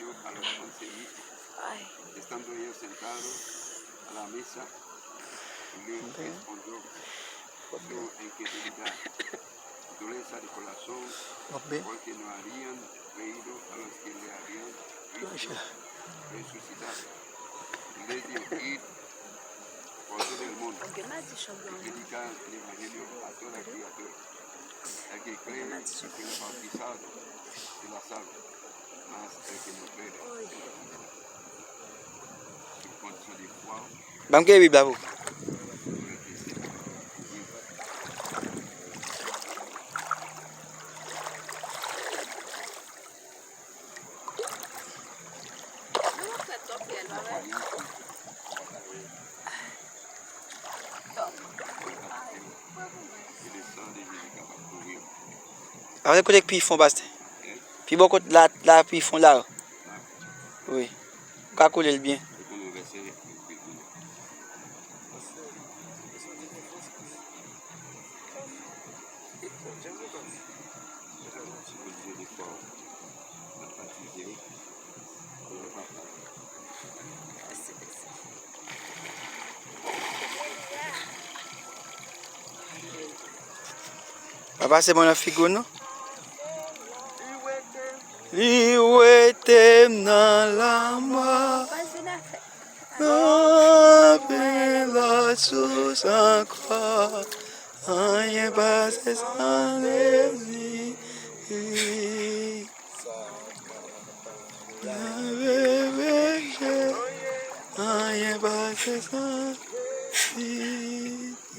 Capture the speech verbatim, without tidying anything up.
A los once mil. Estando ellos sentados a la mesa, le respondió su incredulidad, dureza de corazón, porque no habían creído a los que le habían visto resucitar. Y les dijo: Id por todo el mundo y predicad el evangelio a toda criatura. El que cree será bautizado será salvo, mas el que no cree, su condición de cual Ban m ke Bib la pou. Apre kote k pi fon, pastè? Pi bò kot la, la pi fon la. Wi. Ou ka koule l byen. Pa pase mwen nan figi w non. Li wete m nan lanmò. Anpil lòt sous ankò. Anyen pase san Jezi. Anyen pase san Jezi.